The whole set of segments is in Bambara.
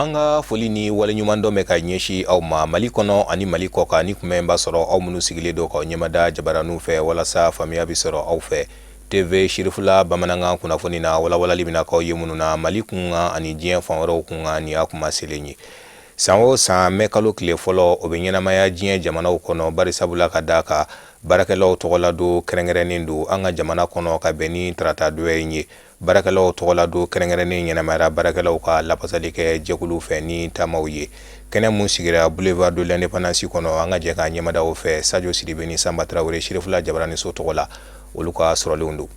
An ka foli ni waleɲumandɔn bɛ ka ɲɛsin aw ma Mali kɔnɔ ani Mali kɔkan. Ni kunbɛn b'a sɔrɔ aw minnu sigilen don k'aw ɲɛmada jabaraninw fɛ walasa faamuya bɛ sɔrɔ aw fɛ TV Sirifula bamanankan kunnafoni na, walawalali bɛna k'aw ye minnu na Mali kunkan ani diɲɛ fan wɛrɛw kunkan. Nin y'a kuma selen ye. San o san, mɛ kalo tile fɔlɔ, o bɛ ɲɛnamaya diɲɛ jamanaw kɔnɔ, bari sabula ka d'a kan baarakɛlaw tɔgɔladon kɛrɛnkɛrɛnnen don an ka jamana kɔnɔ ka bɛn ni tarata donya in ye. Baarakɛlaw tɔgɔladon kɛrɛnkɛrɛnnen ɲɛnamayara baarakɛlaw ka lafasali kɛ jɛkulu fɛ ni taamaw ye kɛnɛ mun sigira Boulevard de l'Indépendance kɔnɔ. An ka jɛ k'an ɲɛmada o fɛ. Sajo Sidibe ni Sanba Tarawele, Sirifula Jabaraniso tɔgɔ la, olu ka sɔrɔlenw don.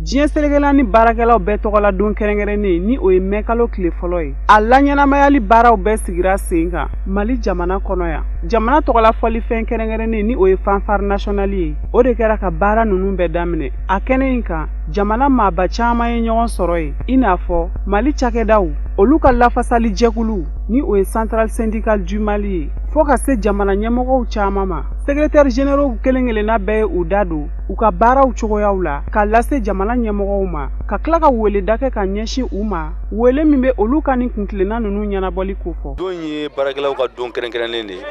Diɲɛ seleke naani baarakɛlaw bɛɛ tɔgɔla don kɛrɛnkɛrɛnnen, ni o ye mɛkalo tile fɔlɔ ye, a laɲɛnamayali baaraw bɛɛ sigira sen kan Mali jamana kɔnɔ yan. Jamana tɔgɔla fɔlifɛn kɛrɛnkɛrɛnnen, ni o ye fanfare nationale ye, o de kɛra ka baara ninnu bɛɛ daminɛ. A kɛnɛ in kan, jamana maaba caman ye ɲɔgɔn sɔrɔ yen, i n'a fɔ Mali cakɛdaw, olu ka lafasali jɛkulu, ni o ye Centrale Syndicale du Mali ye, fɔɔ ka se jamana ɲɛmɔgɔw caman ma. Secrétaire généraux kelen kelenna bɛɛ ye u da don u ka baaraw cogoyaw la ka lase jamana ɲɛmɔgɔw ma, ka tila ka weleda kɛ ka ɲɛsin u ma, wele min bɛ olu ka nin kuntilenna ninnu ɲɛnabɔli kofɔ. Don ye baarakɛlaw ka don kɛrɛnkɛrɛnnen de ye.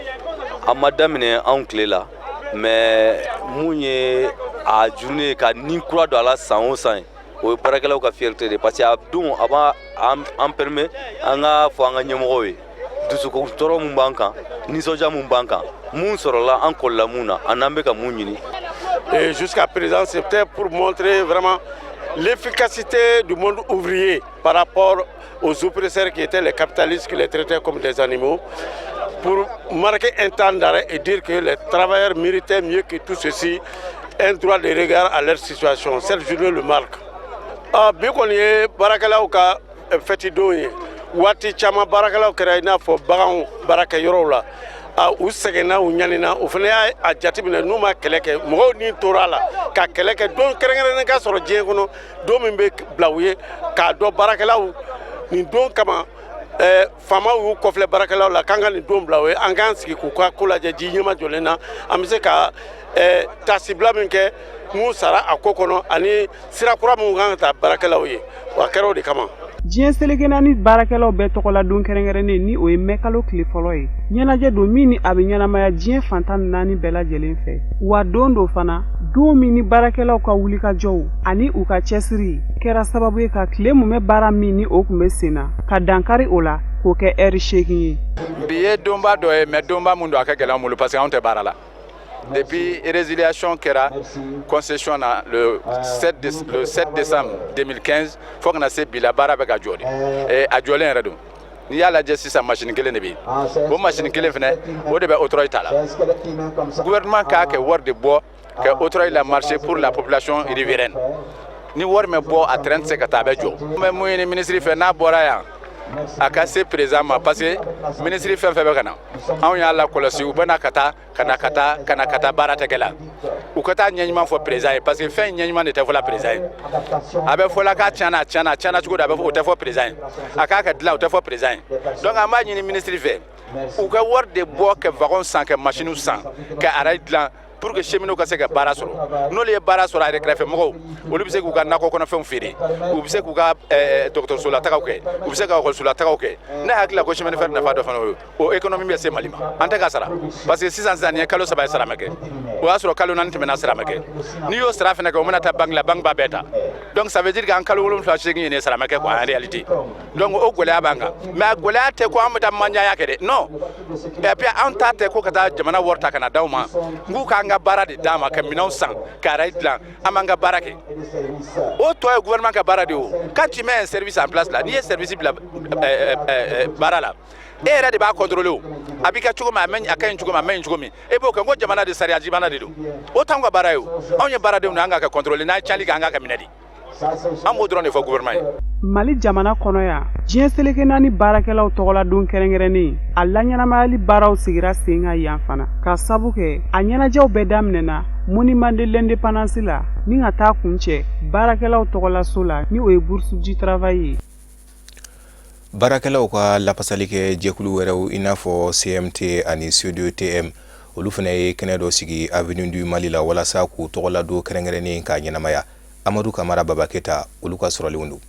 A ma daminɛ anw tile la, mais mun ye a journée ka ni kura don a la san o san ye, o ye baarakɛlaw ka fierté de, parce que a don a b'a an permet an ka fɔ an ka ɲɛmɔgɔw ye dusukun tɔɔrɔ mun b'an kan, nisɔndiya mun b'an kan, mun sɔrɔla an kɔlila mun na, an n'an bɛ ka mun ɲini. Et jusqu'à présent, c'était pour montrer vraiment l'efficacité du monde ouvrier par rapport aux oppresseurs qui étaient les capitalistes, qui les traitaient comme des animaux, pour marquer un temps d'arrêt et dire que les travailleurs méritaient mieux que tout ceci, un droit de regard à leur situation. Cette journée le marque. Ah, bi kɔni ye baarakɛlaw ka fɛti don ye. Waati caman, baarakɛlaw kɛra i n'a fɔ baganw baarakɛyɔrɔw la. A u sɛgɛnna, u ɲanina. U fana y'a a jateminɛ, n'u ma kɛlɛ kɛ, mɔgɔw ni tora a la ka kɛlɛ kɛ. Don kɛrɛnkɛrɛnnen ka sɔrɔ diɲɛ kɔnɔ, don min bɛ bila u ye k'a dɔn baarakɛlaw nin don kama. Faamaw y'u kɔfilɛ baarakɛlaw la k'an ka nin don bila o ye, an k'an sigi k'u ka ko lajɛ ji ɲɛma jɔlen na, an bɛ se ka tasibila min kɛ, mun sara a ko kɔnɔ, ani sira kura min kan ka ta baarakɛlaw ye. Wa a kɛra o de kama. Diɲɛ seleke naani baarakɛlaw bɛɛ tɔgɔla don kɛrɛnkɛrɛnnen, ni o ye mɛkalo tile fɔlɔ ye, ɲɛnajɛ don min ni a bɛ ɲɛnamaya diɲɛ fan 14 bɛɛ lajɛlen fɛ. Wa don do fana, don min ni baarakɛlaw ka wulikajɔw ani u ka cɛsiri kɛra sababu ye ka tile mumɛ baara min ni o tun bɛ sen na, ka dankari o la k'o kɛ ɛri 8 ye. Bi ye donba dɔ ye, mais donba mun don, a ka gɛlɛn an bolo, parce que anw tɛ baara la depuis résiliation kɛra concession na le 7 décembre 2015 fo kana se bi la. Baara bɛ ka jɔ de. A jɔlen yɛrɛ don. N'i y'a lajɛ sisan, machine kelen de bɛ yen. O machine kelen fɛnɛ, o de bɛ autorail ta la. Gouvernement k'a kɛ wari de bɔ ka autorail la marcher pour la population riveraine. Ni wari ma bɔ, a train tɛ se ka taa, a bɛ jɔ. N bɛ mun ɲini ministre fɛ, n'a bɔra yan, a ka se président ma, parce que ministre fɛn fɛn bɛ ka na, anw y'a lakɔlɔsi, u bɛ na ka taa, ka na ka taa, ka na ka taa, baara tɛ kɛ la. U ka taa ɲɛɲuman fɔ président ye, parce que fɛn ɲɛɲuman de tɛ fɔla président ye. A bɛ fɔla k'a tiɲɛna, a tiɲɛna, a tiɲɛna cogo di? A bɛ fɔ, o tɛ fɔ président ye. A k'a ka dilan, o tɛ fɔ président ye. Donc an b'a ɲini ministre fɛ, u ka wari de bɔ ka wagon san, ka machine san, ka rail dilan, pour que cheminots ka se ka baara sɔrɔ. N'olu ye baara sɔrɔ, a yɛrɛ kɛrɛfɛ mɔgɔw, olu bɛ se k'u ka nakɔ kɔnɔfɛnw feere, u bɛ se k'u ka dɔgɔtɔrɔso la tagaw kɛ, u bɛ se ka ekɔliso la tagaw kɛ. Ne hakili la ko chemin de fer nafa dɔ fana o ye o économie bɛ se Mali ma. An tɛ ka sara, parce que sisan sisan, nin ye kalo 3 ye, sara ma kɛ. O y'a sɔrɔ kalo 4 tɛmɛna, sara ma kɛ. N'i y'o sara fana kɛ, o mana taa banque la, banque b'a bɛɛ ta. Donc ça veut dire qu'an kalo 7, 8 ye nin sara ma kɛ quoi, en réalité. Donc o gɛlɛya b'an kan, mais a gɛlɛya tɛ ko an bɛ taa manjaya kɛ dɛ, non. Et puis an ta tɛ ko ka taa jamana wari ta ka na d'aw ma. N k'u k'an ka baara de d'an ma, ka minɛnw san, ka rail dilan, an b'an ka baara kɛ. O tɔ ye gouvernement ka baara de ye. O quand tu mets un service en place là, n'i ye service bila baara la, e yɛrɛ de b'a contrôler. O a b'i kɛ cogo min, a ma a ka ɲi cogo min, a ma ɲi cogo min, e b'o kɛ. N ko jamana de sariya jamana de don, o t'anw ka baara ye. O anw ye baaradenw de, an k'a kɛ contrôler. N'a ye tiɲɛli kɛ, an k'a kɛ minɛ de. An b'o dɔrɔn de fɔ gouvernement ye. Mali jamana kɔnɔ yan, diɲɛ seleke naani baarakɛlaw tɔgɔla don kɛrɛnkɛrɛnnen, a laɲɛnamayali baaraw sigira sen kan yan fana, ka sabu kɛ a ɲɛnajɛw bɛɛ daminɛna Monument de l'Indépendance la ni ka taa kuncɛ baarakɛlaw tɔgɔlaso la, ni o ye Bourse du Travail ye. Baarakɛlaw ka lafasali kɛ jɛkulu wɛrɛw, i n'a fɔ CMT ani C2TM, olu fana ye kɛnɛ dɔ sigi Avenue du Mali la walasa k'u tɔgɔla don kɛrɛnkɛrɛnnen k'a ɲɛnamaya. Amadu Kamara, Baba Keta, olu ka sɔrɔlenw don.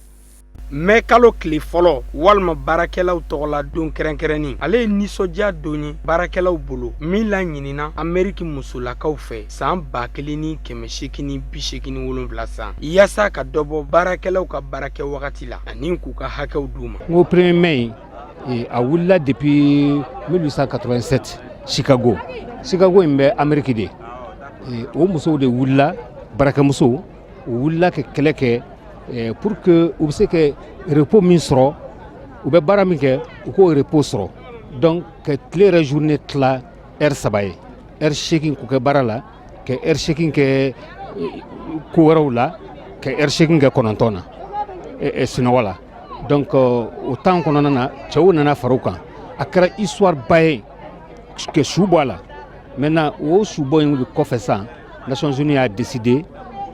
Mɛ kalo tile fɔlɔ walima baarakɛlaw tɔgɔla don kɛrɛnkɛrɛnnen, ale ye nisɔndiya don ye baarakɛlaw bolo, min laɲinina Ameriki musolakaw fɛ san 1887 san, yaasa ka dɔ bɔ baarakɛlaw ka baarakɛ wagati la ani k'u ka hakɛw d'u ma. N ko premier mai a wulila depuis 1887 Chicago. Chicago in bɛ Ameriki de. O musow de wulila, baarakɛmusow, u wulila ka kɛlɛ kɛ pour que u bɛ se ka repos min sɔrɔ, u bɛ baara min kɛ, u k'o repos sɔrɔ. Donc ka tile yɛrɛ journée tila heure saba ye, heure 8 k'u kɛ baara la, ka heure 8 kɛ ko wɛrɛw la, ka heure 8 kɛ 9 na sunɔgɔ la. Donc o temps kɔnɔna na, cɛw nana fara u kan. A kɛra histoire ba ye ka su bɔ a la. Maintenant, o subɔ in de kɔfɛ sisan, Nations Unies y'a décidé,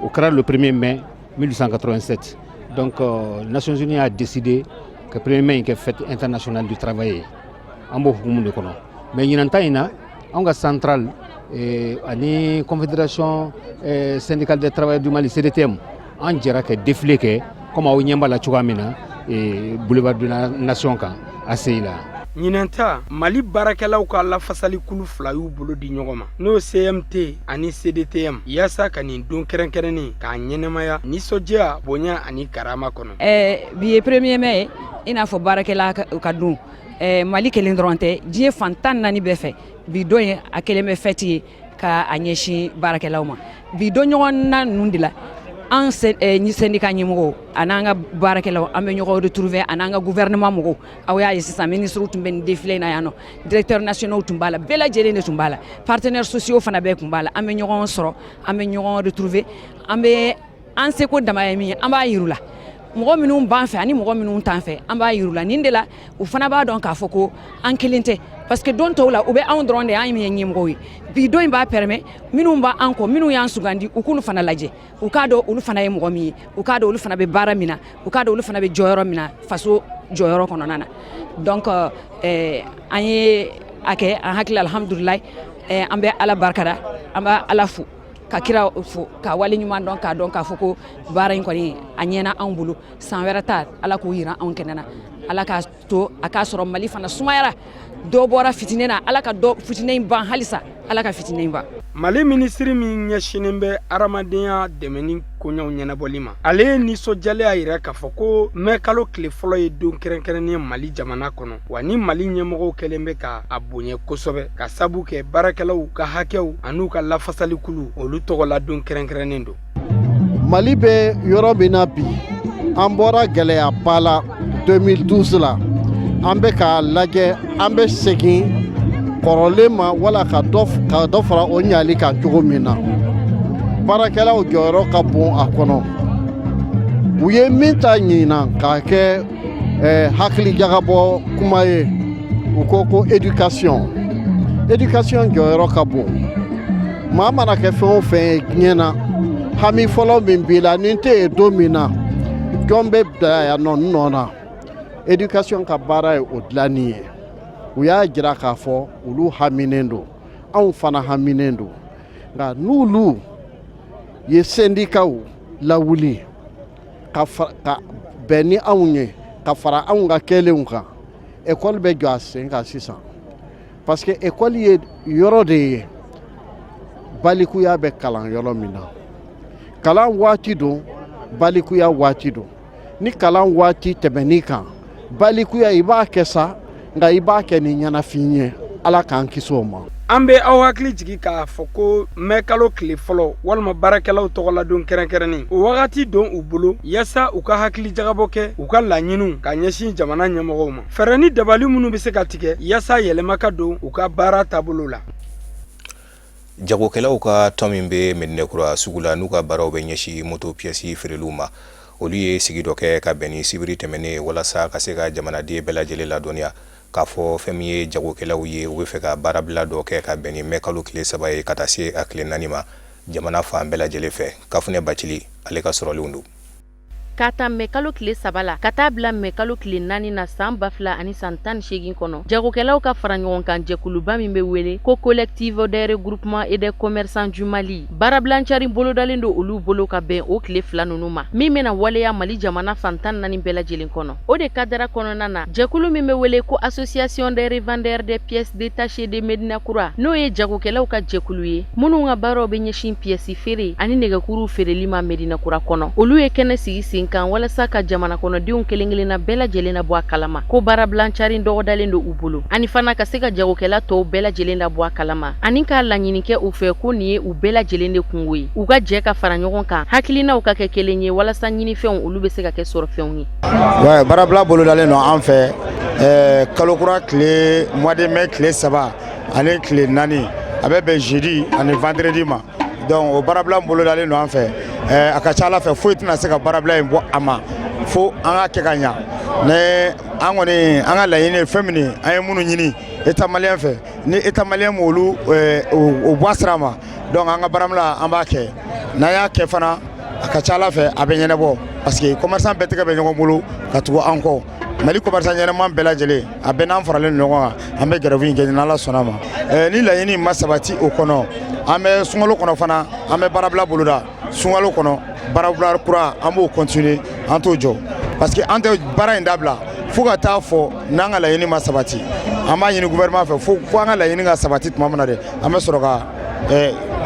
o kɛra le 1er mai 1887. Donc Nations Unies y'a décidé que 1er mai in kɛ fête internationale du travail ye. An b'o hukumu de kɔnɔ. Mais ɲinan ta in na, anw ka centrale ani Confédération syndicale des travailleurs du Mali, CDTM, an jɛra ka défilé kɛ comme aw ɲɛ b'a la cogoya min na, boulevard de la Nation kan, ACI la. Ɲinan ta, Mali baarakɛlaw ka lafasali kulu fila y'u bolo di ɲɔgɔn ma, n'o CMT ani CDTM, yaasa ka nin don kɛrɛnkɛrɛnnen k'a ɲɛnɛmaya nisɔndiya, bonya ani karama kɔnɔ. Bi ye premier mai ye, i n'a fɔ baarakɛla ka don. Mali kelen dɔrɔn tɛ, diɲɛ fan 14 bɛɛ fɛ, bi don ye a kelen bɛ fête ye ka a ɲɛsin baarakɛlaw ma. Bi don ɲɔgɔnna ninnu de la, an ni syndicat ɲɛmɔgɔw an'an ka baarakɛlaw, an bɛ ɲɔgɔn retrouver, an'an ka gouvernement mɔgɔw. Aw y'a ye sisan, ministre tun bɛ nin défilé in na yan nɔ, directeur nationaux tun b'a la, bɛɛ lajɛlen de tun b'a la, partenaires sociaux fana bɛɛ tun b'a la. An bɛ ɲɔgɔn sɔrɔ, an bɛ ɲɔgɔn retrouver, an bɛ an seko dama ye min ye, an b'a yir'u la. Mɔgɔ minnu b'an fɛ ani mɔgɔ minnu t'an fɛ, an b'a yir'u la. Nin de la, u fana b'a dɔn k'a fɔ ko an kelen tɛ, parce que don tɔw la, u bɛ anw dɔrɔn de, an ye ɲɛmɔgɔw ye. Bi don in b'a permet, minnu b'an kɔ, minnu y'an sugandi, u k'olu fana lajɛ, u k'a dɔn olu fana ye mɔgɔ min ye, u k'a dɔn olu fana bɛ baara min na, u k'a dɔn olu fana bɛ jɔyɔrɔ min na faso jɔyɔrɔ kɔnɔna na. Donc an ye a kɛ an hakili, alhamdulilayi, an bɛ Ala barikada, an bɛ Ala fo, ka kira fo, ka wale ɲuman dɔn, k'a dɔn k'a fɔ ko baara in kɔni a ɲɛna anw bolo. San wɛrɛ ta, Ala k'u yira anw kɛnɛ na. Ala k'a to a k'a sɔrɔ Mali fana sumayara, dɔ bɔra fitinɛ na. Ala ka dɔ fitinɛ in ban halisa, Ala ka fitinɛ in ban. Mali minisiri min ɲɛsinnen bɛ adamadenya dɛmɛni koɲɛw ɲɛnabɔli ma, ale ye nisɔndiyalenya yira k'a fɔ ko mɛ kalo tile fɔlɔ ye don kɛrɛnkɛrɛnnen ye Mali jamana kɔnɔ, wa ni Mali ɲɛmɔgɔw kɛlen bɛ ka a bonya kosɛbɛ, ka sabu kɛ baarakɛlaw ka hakɛw an'u ka lafasalikulu, olu tɔgɔla don kɛrɛnkɛrɛnnen don. Mali bɛ yɔrɔ min na bi, an bɔra gɛlɛyaba la 2012 la. An bɛ k'a lajɛ, an bɛ segin kɔrɔlen ma wala ka dɔ fara o ɲali kan cogo min na. Baarakɛlaw jɔyɔrɔ ka bon a kɔnɔ. U ye min ta ɲinan k'a kɛ hakili jagabɔ kuma ye, u ko ko éducation. Éducation jɔyɔrɔ ka bon. Maa mana kɛ fɛn o fɛn ye diɲɛ na, hami fɔlɔ min b'i la, ni n tɛ yen don min na, jɔn bɛ bila yan nɔ n nɔ na? Éducation ka baara ye o dilanni ye. U y'a jira k'a fɔ olu haminen don, anw fana haminen don. Nka n'olu ye syndicatw lawuli ka bɛn ni anw ye, ka fara anw ka kɛlenw kan, ekɔli bɛ jɔ a sen kan sisan, parce que ekɔli ye yɔrɔ de ye balikuya bɛ kalan yɔrɔ min na. Kalan waati don, balikuya waati don. Ni kalan waati tɛmɛn'i kan, balikuya i b'a kɛ sa, nka i b'a kɛ ni ɲɛnafin ye. Ala k'an kisi o ma. An bɛ aw hakili jigi k'a fɔ ko mɛ kalo tile fɔlɔ walima baarakɛlaw tɔgɔladon kɛrɛnkɛrɛnnen, o wagati don u bolo yaasa u ka hakili jagabɔ kɛ u ka laɲiniw ka ɲɛsin jamana ɲɛmɔgɔw ma, fɛɛrɛ ni dabali minnu bɛ se ka tigɛ yaasa yɛlɛma ka don u ka baara taabolo la. Jagokɛlaw ka tɔn min bɛ Medinɛkura sugu la, n'u ka baaraw bɛ ɲɛsin moto pièces feereliw ma, olu ye sigi dɔ kɛ ka bɛn ni sibiri tɛmɛnen, walasa ka se ka jamanaden bɛɛ lajɛlen ladɔnniya k'a fɔ fɛn min ye jagokɛlaw ye, u bɛ fɛ ka baarabila dɔ kɛ ka bɛn ni mɛ kalo tile 3 ye ka taa se a tile 4 ma, jamana fan bɛɛ lajɛlen fɛ. Kafunɛ Bacili, ale ka sɔrɔlenw don. K'a ta mɛ kalo tile 3 la ka taa bila mɛ kalo tile 4 na san 2018 kɔnɔ, jagokɛlaw ka fara ɲɔgɔn kan jɛkuluba min bɛ wele ko Collectif des regroupements et des commerçants du Mali, baarabilancari bolodalen don olu bolo ka bɛn o tile 2 ninnu ma, min bɛna waleya Mali jamana fan 14 bɛɛ lajɛlen kɔnɔ. O de kadara kɔnɔna na, jɛkulu min bɛ wele ko Association des revendeurs des pièces détachées de Medina Kura, n'o ye jagokɛlaw ka jɛkulu ye minnu ka baaraw bɛ ɲɛsin piyɛsi feere ani nɛgɛkuruw feereli ma Medina Kura kɔnɔ, olu ye kɛnɛ sigi sen kan walasa ka jamana kɔnɔdenw kelen-kelenna bɛɛ lajɛlen labɔ a kalama ko baarabilancari dɔgɔdalen don u bolo, ani fana ka se ka jagokɛla tɔw bɛɛ lajɛlen labɔ a kalama, ani k'a laɲini kɛ u fɛ ko nin ye u bɛɛ lajɛlen de kunko ye, u ka jɛ ka fara ɲɔgɔn kan, hakilinaw ka kɛ kelen ye walasa ɲinifɛnw olu bɛ se ka kɛ sɔrɔfɛnw ye. Ouais, baarabila bolodalen don an fɛ kalo kura tile, mois de mai tile 3 ani tile 4, a bɛ bɛn jeudi ani vendredi ma. Donc o baarabila bolodalen don an fɛ. A ka ca ala fɛ, foyi tɛna se ka baarabila in bɔ a ma fo an ka kɛ ka ɲa. Ne an kɔni, an ka laɲini ye fɛn min ye, an ye minnu ɲini État malien fɛ, ni État malien m'olu o bɔ a sira ma, donc an ka baarabila an b'a kɛ. N'an y'a kɛ fana, a ka ca ala fɛ, a bɛ ɲɛnabɔ, parce que commerçant bɛɛ tɛgɛ bɛ ɲɔgɔn bolo ka tugu an kɔ. Mali commerçant ɲɛnama bɛɛ lajɛlen, a bɛɛ n'an faralen ɲɔgɔn kan, an bɛ grève in kɛ n'Ala sɔnna ma. Ni laɲini ma sabati o kɔnɔ, an bɛ sunkalo kɔnɔ fana, an bɛ baarabila boloda sunkalo kɔnɔ. Baarabila kura, an b'o continuer, an t'o jɔ, parce que an tɛ baara in dabila fo ka taa fɔ n'an ka laɲini ma sabati. An b'a ɲini gouvernement fɛ fo an ka laɲini ka sabati tuma min na de, an bɛ sɔrɔ ka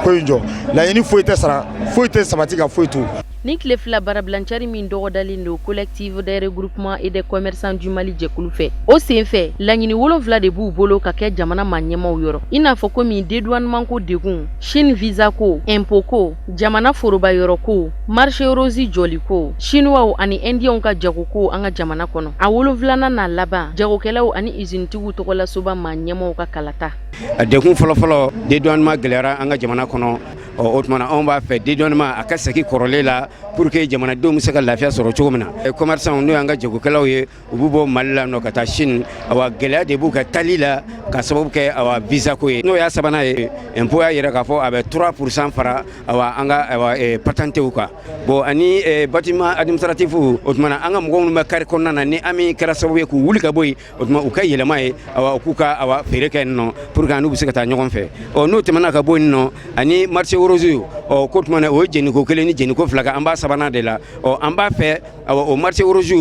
ko in jɔ. Laɲini foyi tɛ sara, foyi tɛ sabati ka foyi to. Ni tile 2 baarabilancari min dɔgɔdalen don Collectif des regroupements et des commerçants du Mali jɛkulu fɛ, o senfɛ laɲini 7 de b'u bolo ka kɛ jamana maa ɲɛmaw yɔrɔ, i n'a fɔ komi dédouanement ko degun, Chine visa ko, impôt ko, jamana foroba yɔrɔ ko, marché rose jɔli ko, chinois ani indiens ka jago ko an ka jamana kɔnɔ. A wolonfilanan n'a laban, jagokɛlaw ani usinetigiw tɔgɔlasoba maa ɲɛmaw ka kalata. A dekun fɔlɔfɔlɔ, dédouanement gɛlɛyara an ka jamana kɔnɔ. Ɔ, o tuma na, anw b'a fɛ dédouanement a ka segin kɔrɔlen la pour que jamanadenw bɛ se ka lafiya sɔrɔ cogo min na. Commerçant, n'o y'an ka jagokɛlaw ye, u b'u bɔ Mali la nɔ ka taa Chine, awa gɛlɛya de b'u ka tali la ka sababu kɛ awa visa ko ye. N'o y'a sabanan ye, impôt y'a yira k'a fɔ a bɛ 3% fara awa an ka awa patentew kan. Bon, ani bâtiment administratif, o tuma na, an ka mɔgɔ minnu bɛ carré kɔnɔna na, ni ami kɛra sababu ye k'u wuli ka bɔ yen, o tuma u ka yɛlɛma ye, awa u k'u ka awa feere kɛ yen nɔ pour que an n'u bɛ se ka taa ɲɔgɔn fɛ. Ɔ, n'o tɛmɛna ka bɔ yen nɔ, ani marché rose, ɔ ko tuma na, o ye jeniko kelen ni jeniko fila kan, an b'a sabanan de la. Ɔ, an b'a fɛ awa o marché rose,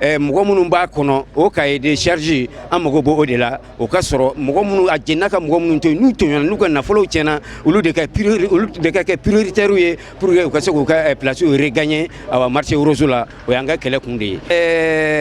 mɔgɔ minnu b'a kɔnɔ, o cahier de charge, an mago b'o de la, o ka sɔrɔ. Mɔgɔ minnu a jenina ka mɔgɔ minnu to yen, n'u tɔɲɔna, n'u ka nafolow tiɲɛna, olu de ka kɛ prioritaire ye pour que u ka se k'u ka place regagner awa marché rose la. O y'an ka kɛlɛ kun de ye.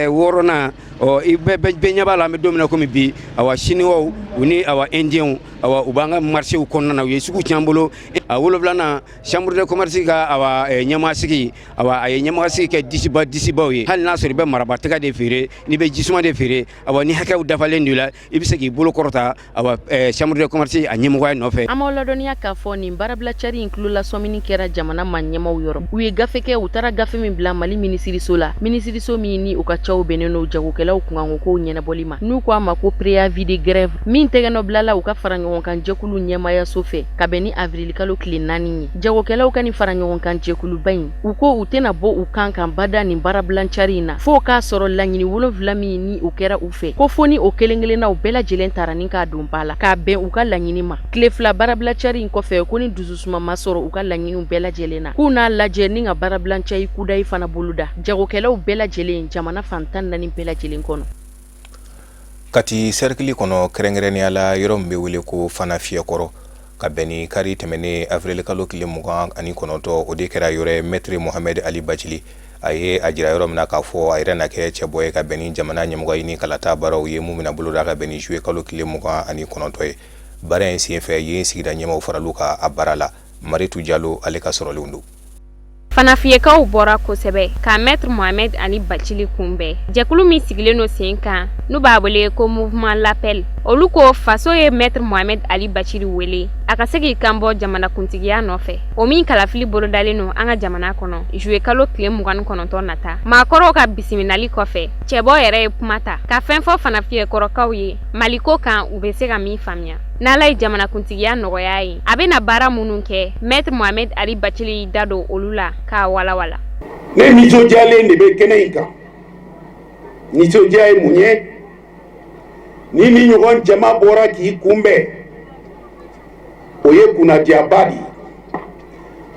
Wɔɔrɔnan, ɔ, i bɛɛ bɛɛ ɲɛ b'a la, an bɛ don min na komi bi, awa chinois u ni awa indiens, awa u b'an ka marché kɔnɔna na, u ye sugu tiɲɛ an bolo. A wolonfilanan, chambre de commerce ka awa ɲɛmaa sigi, awa a ye ɲɛmaa sigi kɛ disiba disibaw ye. Hali n'a sɔrɔ i bɛ marabatigɛ de feere, n'i bɛ jisuma de feere, awa ni hakɛw dafalen don i la, i bɛ se k'i bolo kɔrɔta awa chambre de commerce a ɲɛmɔgɔya nɔfɛ. An b'aw ladɔnniya k'a fɔ nin baarabila cari in tulolasɔmini kɛra jamana maa ɲɛmaw yɔrɔ. U ye gafe kɛ, u taara gafe min bila Mali minisiriso la, minisiriso min ni u ka caw bɛnnen don jagokɛlaw kunkankokow ɲɛnabɔli ma, n'u ko a ma ko préavis de grève, min tɛgɛnɔ bilala u ka fara ɲɔgɔn kan jɛkulu ɲɛmayaso fɛ ka bɛn ni avril kalo tile 4 ye. Jagokɛlaw ka nin fara ɲɔgɔn kan jɛkuluba in, u ko u tɛna bɔ u kan kan bada nin baarabilan cari in na fo k'a sɔrɔ laɲini 7 min ni o kɛra u fɛ, ko fo ni o kelen kelennaw bɛɛ lajɛlen tara ni k'a don ba la k'a bɛn u ka laɲini ma. Tile 2 baarabila cari in kɔfɛ, ko ni dususuma ma sɔrɔ u ka laɲiniw bɛɛ lajɛlen na, k'u n'a lajɛ ni ka baarabilan cari kudayi fana boloda jagokɛlaw bɛɛ lajɛlen jamana fan 14 bɛɛ lajɛlen kɔnɔ. Kati sɛrikili kɔnɔ, kɛrɛnkɛrɛnnenya la yɔrɔ min bɛ wele ko Fana Fiyɛkɔrɔ, ka bɛn ni kari tɛmɛnen avril kalo tile 29, o de kɛra yɔrɔ ye Maître Mohamed Ali Bacili a ye a jira yɔrɔ min na k'a fɔ a yɛrɛ na kɛ cɛbɔ ye ka bɛn ni jamana ɲɛmɔgɔ ɲini kalata baaraw ye mun bɛna boloda ka bɛn ni juillet kalo tile 29 ye. Baara in senfɛ, yen sigida ɲɛmaw faral'u kan a baara la. Maritu Jalo, ale ka sɔrɔlenw don. Fanafiyekaw bɔra kosɛbɛ ka Maître Mohamed Ali Bacili kunbɛn. Jɛkulu min sigilen don sen kan, n'u b'a wele ko Mouvement L'appel, olu ko faso ye Maître Mohamed Ali Bacili wele a ka se k'i kanbɔ jamanakuntigiya nɔfɛ, o min kalafili bolodalen don an ka jamana kɔnɔ juillet kalo tile 29 nata. Maakɔrɔw ka bisimilali kɔfɛ, cɛbɔ yɛrɛ ye kuma ta ka fɛn fɔ Fanafiyekɔrɔkaw ye Maliko kan, u bɛ se ka min faamuya. N'Ala ye jamanakuntigiya nɔgɔya ye, a bɛna baara minnu kɛ, Maître Mohamed Ali Bacili y'i da don olu la k'a walawala. Ne nisɔndiyalen de bɛ kɛnɛ in kan. Nisɔndiya ye mun ye? Ni ni ɲɔgɔn jama bɔra k'i kunbɛn, o ye kunnadiyaba de ye.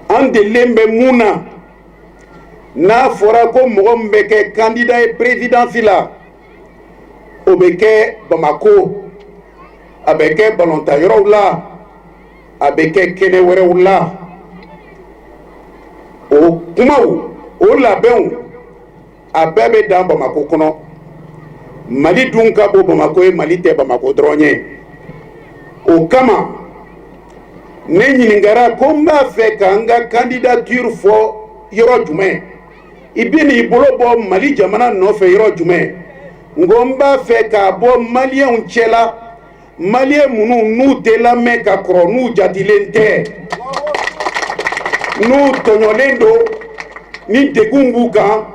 An delilen bɛ mun na? N'a fɔra ko mɔgɔ min bɛ kɛ candidat ye présidence la, o bɛ kɛ Bamako, a bɛ kɛ balɔntanyɔrɔw la, a bɛ kɛ kɛnɛ wɛrɛw la. O kumaw, o labɛnw, a bɛɛ bɛ dan Bamakɔ kɔnɔ. Mali dun ka bon Bamakɔ ye, Mali tɛ Bamakɔ dɔrɔn ye. O kama ne ɲininkara ko n b'a fɛ ka n ka candidature fɔ yɔrɔ jumɛn, i bɛ n'i bolo bɔ Mali jamana nɔfɛ yɔrɔ jumɛn? N ko n b'a fɛ k'a bɔ maliyɛnw cɛla, maliyɛn minnu n'u tɛ lamɛn ka kɔrɔ, n'u jatilen tɛ, n'u tɔɲɔlen don, ni degun b'u kan,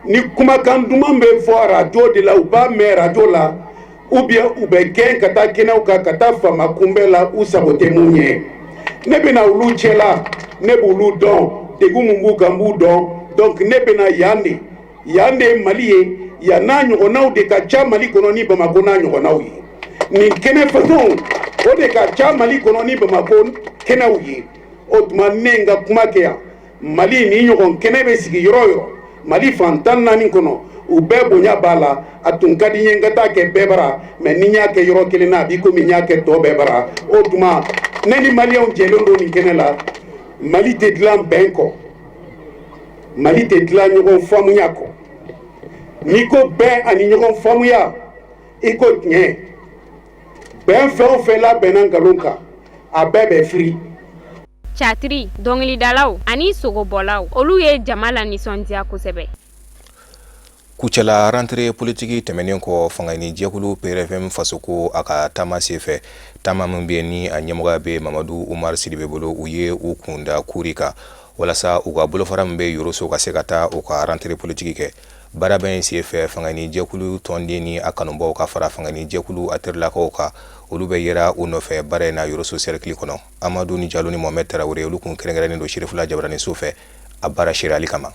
ni kumakan duman bɛ fɔ arajo de la, u b'a mɛn arajo la, ou bien u bɛ gɛn ka taa kɛnɛw kan, ka taa faama kunbɛn la, u sago tɛ mun ye. Ne bɛna olu cɛla, ne b'olu dɔn, degun mun b'u kan, n b'u dɔn. Donc ne bɛna yan de, yan de ye Mali ye, yan n'a ɲɔgɔnnaw de ka ca Mali kɔnɔ ni Bamakɔ n'a ɲɔgɔnnaw ye. Nin kɛnɛ façon o de ka ca Mali kɔnɔ ni Bamakɔ kɛnɛw ye. O tuma ne ye n ka kuma kɛ yan. Mali ni ɲɔgɔn kɛnɛ bɛ sigi yɔrɔ o yɔrɔ Mali fan 14 kɔnɔ, u bɛɛ bonya b'a la. A tun ka di n ye n ka taa kɛ bɛɛ bara, mais ni n y'a kɛ yɔrɔ kelen na, a b'i komi n y'a kɛ tɔ bɛɛ bara. O tuma ne ni maliyɛnw jɛlen don nin kɛnɛ la. Mali tɛ dilan bɛn kɔ, Mali tɛ dilan ɲɔgɔn faamuya kɔ. N'i ko bɛn ani ɲɔgɔn faamuya, i ko tiɲɛ. Bɛn fɛn o fɛn labɛnna nkalon kan, a bɛɛ bɛ firi. Catiri, dɔnkilidalaw ani sogobɔlaw, olu ye jama la nisɔndiya kosɛbɛ. Kucala rentrée politique tɛmɛnen kɔ, fangaɲini jɛkulu PRVM Fasoko a ka taama senfɛ, taama min bɛ yen ni a ɲɛmɔgɔya bɛ Mamadu Umar Sidibe bolo, u ye u kunda Kuri kan walasa u ka bolofara min bɛ Yoroso ka se ka taa u ka rentrée politique kɛ. Baaraba in senfɛ, fangaɲini jɛkulu tɔnden ni a kanubaw ka fara fangaɲini jɛkulu a terilakaw kan, olu bɛ yera u nɔfɛ baara in na Yoroso cercle kɔnɔ. Amadu ni Jalo ni Mohamed Tarawele, olu kun kɛrɛnkɛrɛnnen don Sirifila Jabaraniso fɛ a baara seereyali kama.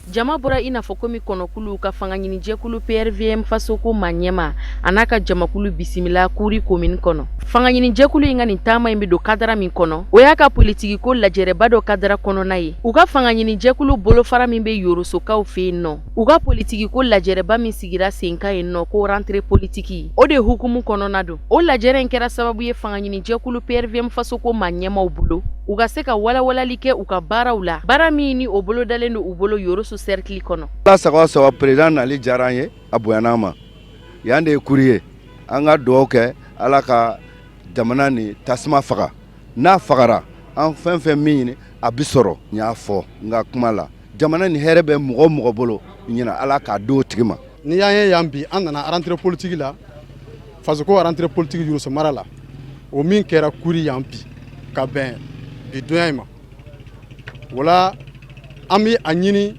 Jama bɔra i n'a fɔ komi kɔnɔkulu ka fanga ɲinijɛkulu PRVM Fasoko ma ɲɛma a n'a ka jamakulu bisimila Kuri komini kɔnɔ. Fanga ɲinijɛkulu in ka nin taama in bɛ don kadara min kɔnɔ, o y'a ka politikiko lajɛrɛba dɔ kadara kɔnɔna ye. U ka fanga ɲinijɛkulu bolofara min bɛ Yorosokaw fɛ yen nɔ, u ka politikiko lajɛrɛba min sigira sen kan yen nɔ ko rentrée politique, o de hukumu kɔnɔna don. O lajɛrɛ in kɛra sababu ye fanga ɲinijɛkulu PRVM Fasoko ma ɲɛmaw bolo, u ka se ka walawalali kɛ u ka baaraw la, baara min ni o bolodalen don u bolo Yoroso cercle kɔnɔ. Ala sago saba, président nali diyara an ye, a bonyana an ma. Yan de ye Kuri ye. An ka dugawu kɛ Ala ka jamana ni tasuma faga. N'a fagara, an fɛn fɛn min ɲini, a bɛ sɔrɔ. N y'a fɔ n ka kuma la, jamana ni hɛrɛ bɛ mɔgɔ o mɔgɔ bolo ɲinan, Ala k'a d'o tigi ma. N'i y'an ye yan bi, an nana rentrée politique la, Fasoko rentrée politique Yoroso mara la, o min kɛra Kuri yan bi ka bɛn bi donya in ma. Wala an bɛ a ɲini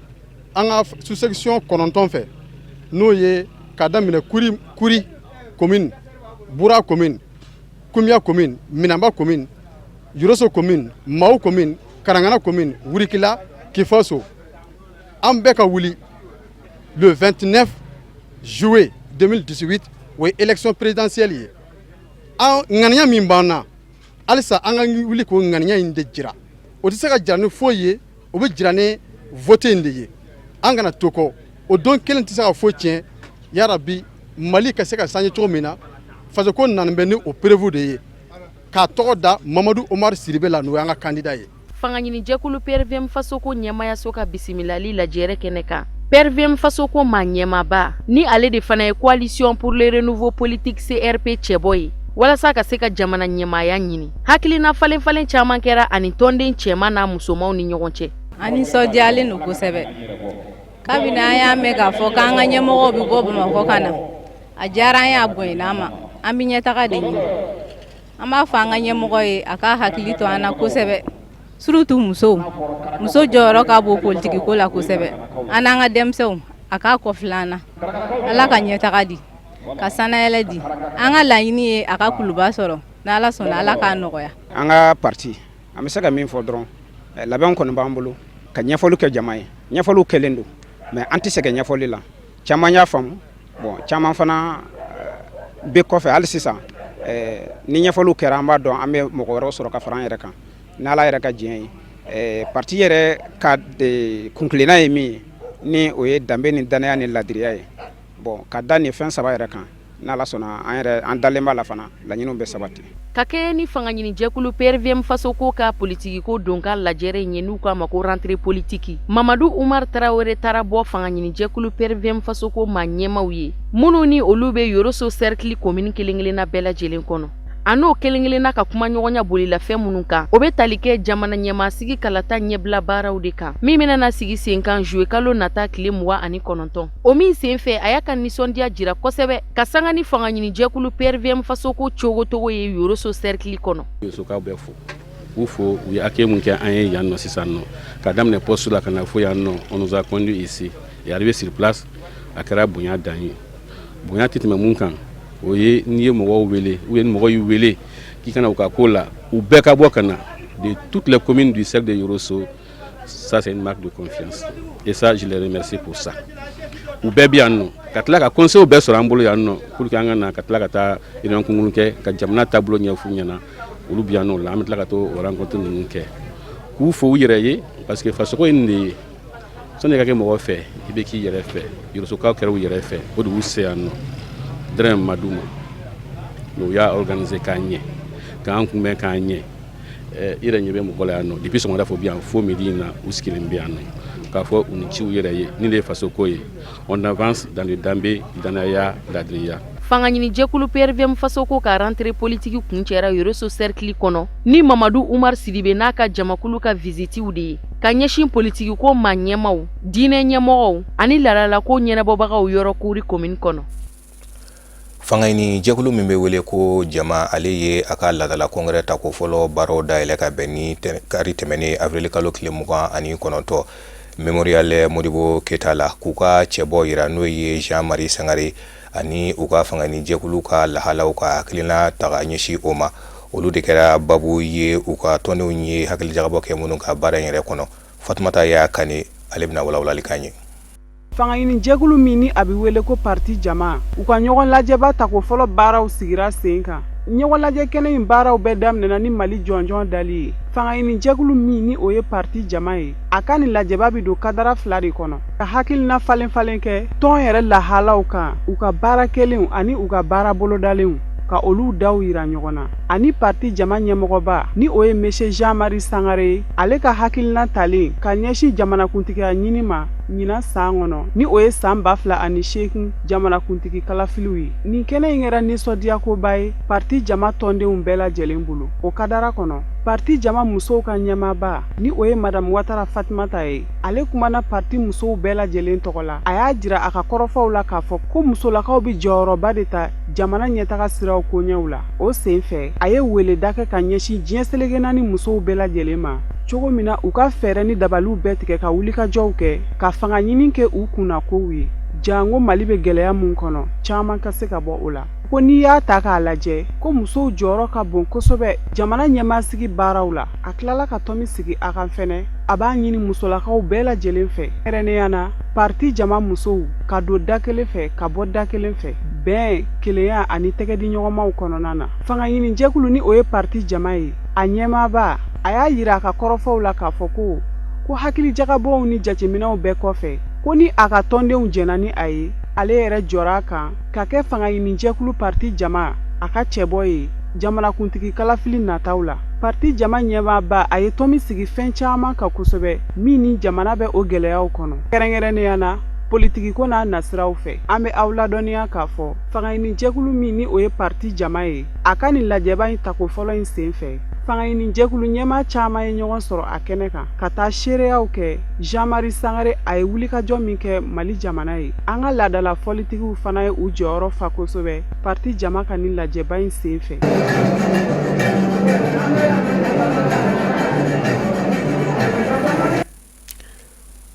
an ka sous-section 9 fɛ, n'o ye ka daminɛ Kuri, Kuri commune, Bura commune, Kumiya commune, Minanba commune, Yoroso commune, Mawo commune, Karangana commune, Wurikila, Kifaso, an bɛɛ ka wuli le 29 juillet 2018, o ye élection présidentielle ye. An ŋaniya min b'an na, halisa an ka wuli k'o ŋaniya in de jira. O tɛ se ka jira ni foyi ye, o bɛ jira ni vote in de ye. An kana to kɔ, o don kelen tɛ se ka foyi tiɲɛ. Yarabi, Mali ka se ka changer cogo min na, Fasoko nana bɛ ni o preuve de ye k'a tɔgɔ da Mamadu Omar Sidibe la, n'o y'an ka candidat ye. Fanga ɲinijɛkulu PRVM Fasoko ɲɛmayaso ka bisimilali lajɛrɛ kɛnɛ kan, PRVM Fasoko ma ɲɛmaba ni ale de fana ye Coalition pour le renouveau politique CRP cɛbɔ ye walasa ka se ka jamana ɲɛmaaya ɲini, hakilina falen falen caman kɛra ani tɔnden cɛman n'a musomanw ni ɲɔgɔn cɛ. An nisɔndiyalen don kosɛbɛ kabini an y'a mɛn k'a fɔ k'an ka ɲɛmɔgɔw bɛ bɔ Bamakɔ ka na. A diyara an ye, a bonyana an ma. An bɛ ɲɛtaga de ɲini. An b'a fɔ an ka ɲɛmɔgɔ ye a k'a hakili to an na kosɛbɛ, surtout musow. Muso jɔyɔrɔ ka bon politikiko la kosɛbɛ. An n'an ka denmisɛnw, a k'a kɔfilɛ an na. Ala ka ɲɛtaga di, ka sanayɛlɛ di. An ka laɲini ye a ka kuluba sɔrɔ. N'Ala sɔnna, Ala k'a nɔgɔya. An ka parti, an bɛ se ka min fɔ dɔrɔn, labɛn kɔni b'an bolo ka ɲɛfɔli kɛ jama ye. Ɲɛfɔliw kɛlen don, mais an tɛ sɛgɛn ɲɛfɔli la. Caman y'a faamu, bon, caman fana bɛ kɔfɛ hali sisan. Ni ɲɛfɔliw kɛra, an b'a dɔn an bɛ mɔgɔ wɛrɛw sɔrɔ ka fara an yɛrɛ kan, n'Ala yɛrɛ ka diɲɛ ye. Parti yɛrɛ ka kuntilenna ye min ye, ni o ye danbe ni danaya ni ladiriya ye. Bon, ka da nin fɛn saba yɛrɛ kan, n'Ala sɔnna, an yɛrɛ an dalen b'a la fana, laɲiniw bɛ sabati. Ka kɛɲɛ ni fanga ɲinijɛkulu PRVM Fasoko ka politikiko donkan lajɛrɛ in ye, n'u k'a ma ko rentrée politique, Mamadu Umar Tarawele taara bɔ fanga ɲinijɛkulu PRVM Fasoko maa ɲɛmaw ye, minnu ni olu bɛ Yoroso cercle commune kelen kelenna bɛɛ lajɛlen kɔnɔ. A n'o kelen kelenna ka kumaɲɔgɔnya bolila fɛn minnu kan, o bɛ tali kɛ jamana ɲɛmaasigi kalata ɲɛbila baaraw de kan, min bɛna na sigi sen kan juillet kalo nata tile 29. O min sen fɛ, a y'a ka nisɔndiya jira kosɛbɛ ka sanga ni fanga ɲinijɛkulu PRVM Fasoko cogotogo ye Yoroso cercle kɔnɔ. Yorosokaw bɛ fo, k'u fo, u ye accueil mun kɛ an ye yan nɔ sisan nɔ, ka daminɛ poste la ka na fo yan nɔ. On nous a conduit ici et arrivé sur place, a kɛra bonya dan ye. Bonya tɛ tɛmɛ mun kan, o ye n'i ye mɔgɔw wele ou bien ni mɔgɔ y'i wele k'i kana u ka ko la, u bɛɛ ka bɔ ka na de toutes les communes du cercle de Yoroso. Ça, c'est une marque de confiance et ça, je les remercie pour ça. U bɛɛ bɛ yan nɔ ka tila ka conseil bɛɛ sɔrɔ an bolo yan nɔ pour que an ka na ka tila ka taa réunion kunkurun kɛ ka jamana taabolo ɲɛf'u ɲɛna. Olu bɛ yan nɔ la, an bɛ tila ka to o rencontre ninnu kɛ k'u fo u yɛrɛ ye, parce que fasoko ye nin de ye. Sani i ka kɛ mɔgɔ fɛ, i bɛ k'i yɛrɛ fɛ. Yorosokaw kɛra u yɛrɛ fɛ, o de y'u se yan nɔ. Dɛrɛ ma d'u ma, mais u y'a organiser k'a ɲɛ, k'an kunbɛn k'a ɲɛ. I yɛrɛ ɲɛ bɛ mɔgɔ la yan nɔ depuis sɔgɔmada fo bi yan, fo midi in na, u sigilen bɛ yan nɔ k'a fɔ u ni ci u yɛrɛ ye. Nin de ye fasoko ye. On avance dans le danbe, danaya, ladiriya. Fanga ɲinijɛkulu PRVM Fasoko ka rentrée politique kuncɛra Yoroso cercle kɔnɔ ni Mamadu Umar Sidibe n'a ka jamakulu ka visitiw de ye ka ɲɛsin politikiko maa ɲɛmaw, diinɛ ɲɛmɔgɔw ani laadalako ɲɛnabɔbagaw yɔrɔ Kuri commune kɔnɔ. Fanga ɲini jɛkulu min bɛ wele ko Jama, ale ye a ka laadala congrès tako fɔlɔ baaraw dayɛlɛ ka bɛn ni kari tɛmɛnen avril kalo tile 29, Mémorial Modibo Keyita la, k'u ka cɛbɔ yira, n'o ye Jean Marie Sangare, ani u ka fanga ɲini jɛkulu ka lahalaw ka hakilina ta ka ɲɛsin o ma. Olu de kɛra babu ye u ka tɔndenw ye hakilijagabɔ kɛ minnu ka baara in yɛrɛ kɔnɔ. Fatumata y'a Kane, ale bɛna walawalali k'an ye. Fanga ɲini jɛkulu min ni a bɛ wele ko parti Jama, u ka ɲɔgɔn lajɛba tako fɔlɔ baaraw sigira sen kan. Ɲɔgɔn lajɛ kɛnɛ in baaraw bɛɛ daminɛna ni Mali jɔnjɔn dali ye. Fanga ɲini jɛkulu min ni o ye parti Jama ye, a ka nin lajɛba bɛ don kadara fila de kɔnɔ, ka hakilina falen falen kɛ tɔn yɛrɛ lahalaw kan, u ka baara kɛlenw ani u ka baara bolodalenw, ka olu daw yira ɲɔgɔn na, ani parti Jama ɲɛmɔgɔba ni o ye monsieur Jean Marie Sangare ye, ale ka hakilina talen ka ɲɛsin jamanakuntigiya ɲini ma ɲinan san kɔnɔ, ni o ye san 2008 jamanakuntigi kalafiliw ye. Nin kɛnɛ in kɛra nisɔndiyakoba ye parti Jama tɔndenw bɛɛ lajɛlen bolo. O kadara kɔnɔ, parti Jama musow ka ɲɛmaaba ni o ye madame Watara Fatumata ye, ale kumana parti musow bɛɛ lajɛlen tɔgɔ la. A y'a jira a ka kɔrɔfɔw la k'a fɔ ko musolakaw bɛ jɔyɔrɔba de ta jamana ɲɛtaga siraw koɲɛw la. O sen fɛ, a ye weleda kɛ ka ɲɛsin diɲɛ seleke naani musow bɛɛ lajɛlen ma, cogo min na u ka fɛɛrɛ ni dabaliw bɛɛ tigɛ ka wulikajɔw kɛ ka fanga ɲini kɛ u kunna kow ye, janko Mali bɛ gɛlɛya mun kɔnɔ, caman ka se ka bɔ o la. Ko n'i y'a ta k'a lajɛ, ko musow jɔyɔrɔ ka bon kosɛbɛ jamana ɲɛmaasigi baaraw la. A tilala ka tɔmi sigi a kan fɛnɛ, a b'a ɲini musolakaw bɛɛ lajɛlen fɛ, kɛrɛnnenya na parti Jama musow, ka don da kelen fɛ ka bɔ da kelen fɛ, bɛn, kelenya ani tɛgɛdiɲɔgɔnmaw kɔnɔna na. Fanga ɲini jɛkulu ni o ye parti Jama ye, a ɲɛmaaba, a y'a yira a ka kɔrɔfɔw la k'a fɔ ko hakilijagabɔw ni jateminɛw bɛɛ kɔfɛ, ko ni a ka tɔndenw jɛnna ni a ye, ale yɛrɛ jɔra a kan ka kɛ fanga ɲini jɛkulu parti Jama a ka cɛbɔ ye jamanakuntigi kalafili nataw la. Parti Jama ɲɛmaaba, a ye tɔmi sigi fɛn caman kan kosɛbɛ min ni jamana bɛ o gɛlɛyaw kɔnɔ, kɛrɛnkɛrɛnnenya na politikiko n'a nasiraw fɛ. An bɛ aw ladɔnniya k'a fɔ fanga ɲini jɛkulu min ni o ye parti Jama ye, a ka nin lajɛba in tako fɔlɔ in sen fɛ, fanga ɲini jɛkulu ɲɛmaa caman ye ɲɔgɔn sɔrɔ a kɛnɛ kan ka taa seereyaw kɛ Jean Marie Sangare a ye wulikajɔ min kɛ Mali jamana ye. An ka laadala fɔlitigiw fana ye u jɔyɔrɔ fa kosɛbɛ parti Jama ka nin lajɛba in sen fɛ.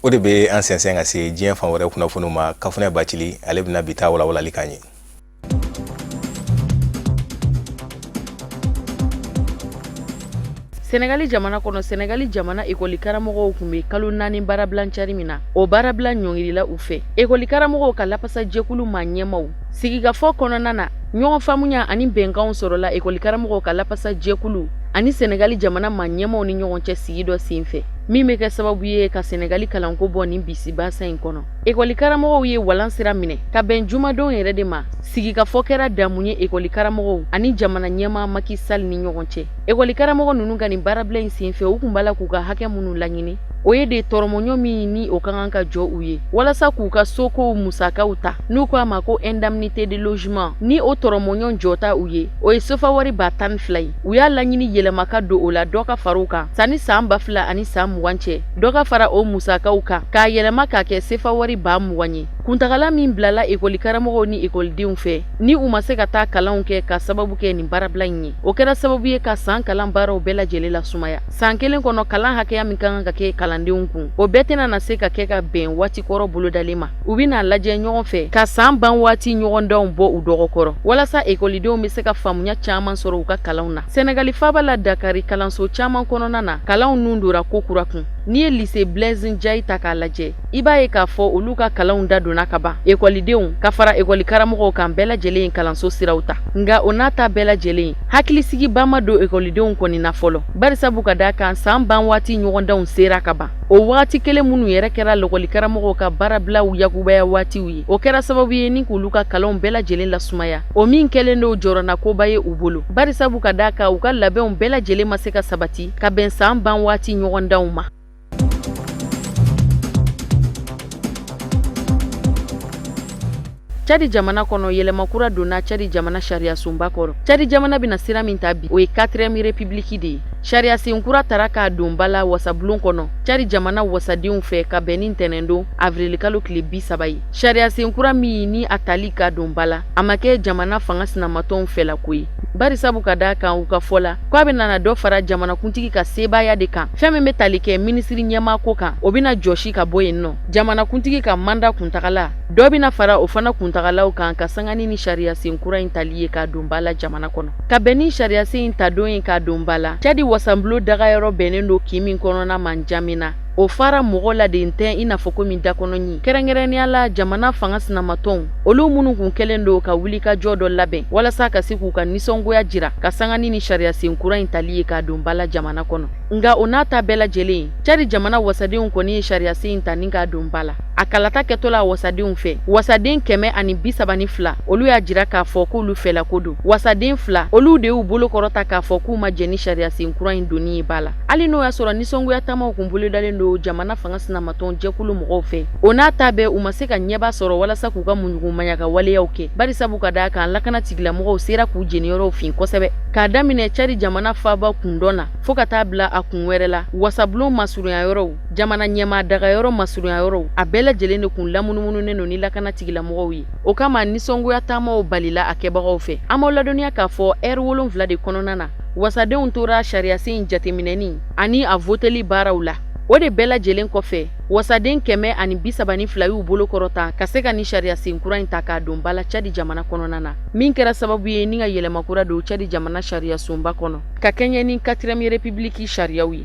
O de bɛ an sɛnsɛn ka se diɲɛ fan wɛrɛ kunnafoniw ma. Kafunɛ Bacili, ale bɛna bi ta walawalali k'an ye. Senegali jamana kɔnɔ, Senegali jamana ekɔli karamɔgɔw tun bɛ kalo 4 baarabila cari min na, o baarabila ɲɔngirila u fɛ. Ekɔli karamɔgɔw ka lapasajɛkulu maa ɲɛmaw sigikafɔ kɔnɔna na, ɲɔgɔn faamuya ani bɛnkanw sɔrɔla ekɔli karamɔgɔw ka lapasajɛkulu ani Senegali jamana maa ɲɛmaw ni ɲɔgɔn cɛ sigi dɔ senfɛ, min bɛ kɛ sababu ye ka Senegali kalanko bɔ nin bisibasa in kɔnɔ. Ekɔli karamɔgɔw ye walan sira minɛ ka bɛn jumadon yɛrɛ de ma. Sigikafɔ kɛra damu ye ekɔli karamɔgɔw ani jamana ɲɛmaa Macky Sall ni ɲɔgɔn cɛ. Ekɔli karamɔgɔ ninnu ka nin baarabila in senfɛ, u kun b'a la k'u ka hakɛ minnu laɲini, o ye de tɔrɔmɔɲɔ min ni o ka kan ka jɔ u ye walasa k'u ka sokow musakaw ta, n'u ko a ma ko indemnité de logement. Ni o tɔrɔmɔɲɔ jɔta u ye, o ye sefa wari 12,000 ye. U y'a laɲini yɛlɛma ka don o la, dɔ ka fara o kan sanni san 2020 cɛ, dɔ ka fara o musakaw kan k'a yɛlɛma k'a kɛ sefa wari 20,000 ye. Kuntagala min bilala ekɔli karamɔgɔw ni ekɔlidenw fɛ, ni u ma se ka taa kalanw kɛ ka sababu kɛ nin baarabila in ye, o kɛra sababu ye ka san kalan baaraw bɛɛ lajɛlen lasumaya. San kelen kɔnɔ, kalan hakɛya min ka kan ka kɛ kalandenw kun, o bɛɛ tɛna na se ka kɛ ka bɛn waati kɔrɔ bolodalen ma. U bɛna lajɛ ɲɔgɔn fɛ ka san ban waati ɲɔgɔndanw bɔ u dɔgɔkɔrɔ walasa ekɔlidenw bɛ se ka faamuya caman sɔrɔ u ka kalanw na. Sɛnɛgali faaba la Dakari, kalanso caman kɔnɔna na, kalanw nun dora ko kura kun. N'i ye lycée Blaise Ndiaye ta k'a lajɛ, i b'a ye k'a fɔ olu ka kalanw da donna ka ban. Ekɔlidenw ka fara ekɔli karamɔgɔw kan, bɛɛ lajɛlen ye kalanso siraw ta. Nka o n'a ta bɛɛ lajɛlen, hakilisigiba ma don ekɔlidenw kɔni na fɔlɔ, barisabu ka d'a kan san ban waati ɲɔgɔndanw sera ka ban. O wagati kelen minnu yɛrɛ kɛra lakɔli karamɔgɔw ka baarabilaw yakubaya waatiw ye, o kɛra sababu ye ni k'olu ka kalanw bɛɛ lajɛlen lasumaya, o min kɛlen don jɔrɔnakoba ye u bolo, barisabu ka d'a kan u ka labɛnw bɛɛ lajɛlen ma se ka sabati ka bɛn san ban waati ɲɔgɔndanw ma. Cadi jamana kɔnɔ, yɛlɛma kura donna Cadi jamana sariyasunba kɔrɔ. Cadi jamana bɛna sira min ta bi, o ye 4e république de ye. Sariyasen kura tara k'a don ba la wasabulon kɔnɔ Cadi jamana wasadenw fɛ ka bɛn ni ntɛnɛndon avirilikalo tile 30 ye. Sariyasen kura min ni a tali ka don ba la, a ma kɛ jamana fanga sinamatɔnw fɛlako ye, barisabu ka d'a kan u ka fɔ la ko a bɛna na dɔ fara jamanakuntigi ka sebaaya de kan. Fɛn min bɛ tali kɛ minisiri ɲɛmaako kan, o bɛna jɔsi ka bɔ yen nɔ. Jamanakuntigi ka manda kuntagala, dɔ bɛna fara o fana kuntagalaw kan ka sanga ni sariyasen kura in tali ye k'a don ba la jamana kɔnɔ. Ka bɛn ni sariyasen in tadon ye k'a don ba la, Cadi wasabulon dagayɔrɔ bɛnnen don kin min kɔnɔna ma Njamena, o fara mɔgɔ la de tɛ i n'a fɔ komi dakɔnɔɲin, kɛrɛnkɛrɛnnenya la jamana fanga sinamatɔnw, olu minnu kun kɛlen don ka wulikajɔ dɔ labɛn walasa ka se k'u ka nisɔngoya jira ka sanga ni sariyasen kura in tali ye k'a don ba la jamana kɔnɔ. Nka o n'a ta bɛɛ lajɛlen, Cadi jamana wasadenw kɔni ye sariyasen in ta ni k'a don ba la. A kalata kɛtɔ la wasadenw fɛ, wasaden 132, olu y'a jira k'a fɔ k'olu fɛlako don. Wasaden 2, olu de y'u bolo kɔrɔta k'a fɔ k'u ma jɛn ni sariyasen kura in donni ye ba la. Hali n'o y'a sɔrɔ nisɔngoya taamaw kun bolodalen don jamana fanga sinamatɔn jɛkulu mɔgɔw fɛ, o n'a ta bɛɛ, u ma se ka ɲɛba sɔrɔ walasa k'u ka muɲugu-maɲaka waleyaw kɛ, barisabu ka d'a kan lakana tigilamɔgɔw sera k'u jeniyɔrɔw fin kosɛbɛ, k'a daminɛ Cadi jamana faaba kundɔn na fo ka taa bila a kun wɛrɛ la. Wasabulon masurunya yɔrɔw, jamana ɲɛmaa dagayɔrɔ masurunya yɔrɔw, a bɛɛ lajɛlen de kun lamunumununen don ni lakana tigilamɔgɔw ye. O kama nisɔngoya taamaw balila a kɛbagaw fɛ. An b'aw ladɔnniya k'a fɔ ɛri 7 de kɔnɔna na, wasadenw tora sariyasen in jateminɛni ani a voteli baaraw la. O de bɛɛ lajɛlen kɔfɛ, wasaden 132 y'u bolo kɔrɔta ka se ka ni sariyasen kura in ta k'a don ba la Cadi jamana kɔnɔna na, min kɛra sababu ye ni ka yɛlɛma kura don Cadi jamana sariyasunba kɔnɔ ka kɛɲɛ ni 4e république sariyaw ye.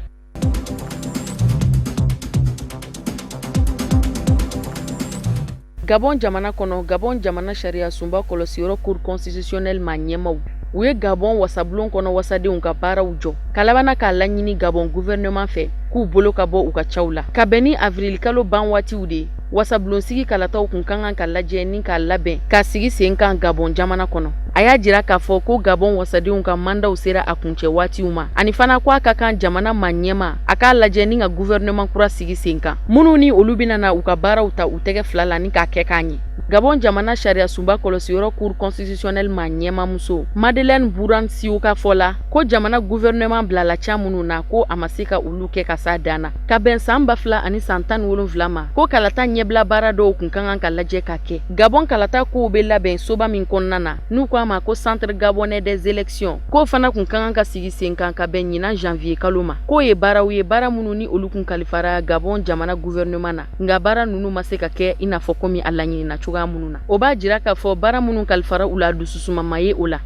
Gabon jamana kɔnɔ, Gabon jamana sariyasunba kɔlɔsiyɔrɔ Cour constitutionnelle maa ɲɛmaw, u ye Gabon wasabulon kɔnɔ wasadenw ka baaraw jɔ, ka labanna k'a laɲini Gabon gouvernement fɛ k'u bolo ka bɔ u ka caw la. Ka bɛn ni avril kalo ban waatiw de ye, wasabulontigi kalataw kun ka kan ka lajɛ ni k'a labɛn k'a sigi sen kan Gabon jamana kɔnɔ. A y'a jira k'a fɔ ko Gabon wasadenw ka mandaw sera a kuncɛ waatiw ma, ani fana ko a ka kan jamana maa ɲɛma a k'a lajɛ ni ka gouvernement kura sigi sen kan, minnu ni olu bɛna na u ka baaraw ta u tɛgɛ fila la ni k'a kɛ k'a ɲɛ. Gabon jamana sariyasunba kɔlɔsiyɔrɔ Cour constitutionnelle maa ɲɛmamuso Madeleine Bouran Siou ka fɔ la ko jamana gouvernement bilala ca minnu na, ko a ma se ka olu kɛ ka s'a dan na. Ka bɛn san 2017 ma, ko kalata ɲɛbila baara dɔw kun ka kan ka lajɛ ka kɛ. Gabon kalata kow bɛ labɛn soba min kɔnɔna na, n'u ko a ma ko Centre gabonais des élections, k'o fana kun ka kan ka sigi sen kan ka bɛn ɲinan janvier kalo ma. K'o ye baaraw ye, baara minnu ni olu kun kalifara Gabon jamana gouvernement na, nka baara ninnu ma se ka kɛ i n'a fɔ komi a laɲinina cogoya minnu na. O b'a jira k'a fɔ baara minnu kalifara u la, dususuma ma ye o la.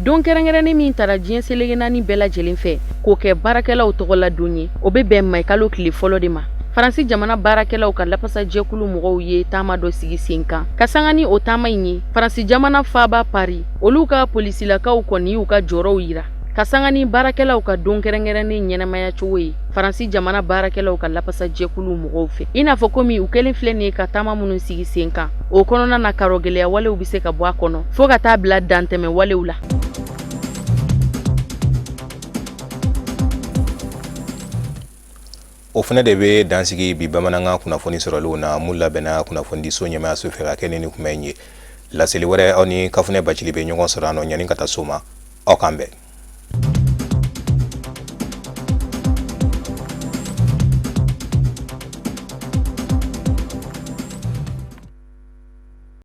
Don kɛrɛnkɛrɛnnen min tara diɲɛ seleke naani bɛɛ lajɛlen fɛ k'o kɛ baarakɛlaw tɔgɔla don ye, o bɛ bɛn maikalo tile fɔlɔ de ma. Faransi jamana baarakɛlaw ka lapasajɛkulu mɔgɔw ye taama dɔ sigi sen kan ka sanga ni o taama in ye Faransi jamana faaba Paris. Olu ka polisilakaw kɔni y'u ka jɔrɔw yira ka sanga ni baarakɛlaw ka don kɛrɛnkɛrɛnnen ɲɛnamaya cogo ye Faransi jamana baarakɛlaw ka lapasajɛkulu mɔgɔw fɛ, i n'a fɔ komi u kɛlen filɛ nin ye ka taama minnu sigi sen kan, o kɔnɔna na karɔgɛlɛya walew bɛ se ka bɔ a kɔnɔ fo ka taa bila dantɛmɛ walew la. O fana de bɛ dansigi bi bamanankan kunnafoni sɔrɔlenw na mun labɛnna kunnafonidiso ɲɛmaayaso fɛ ka kɛ ni nin kuma in ye. Laseli wɛrɛ, aw ni Kafunɛ Bacili bɛ ɲɔgɔn sɔrɔ a nɔ. Yanni ka taa so ma, aw k'an bɛn.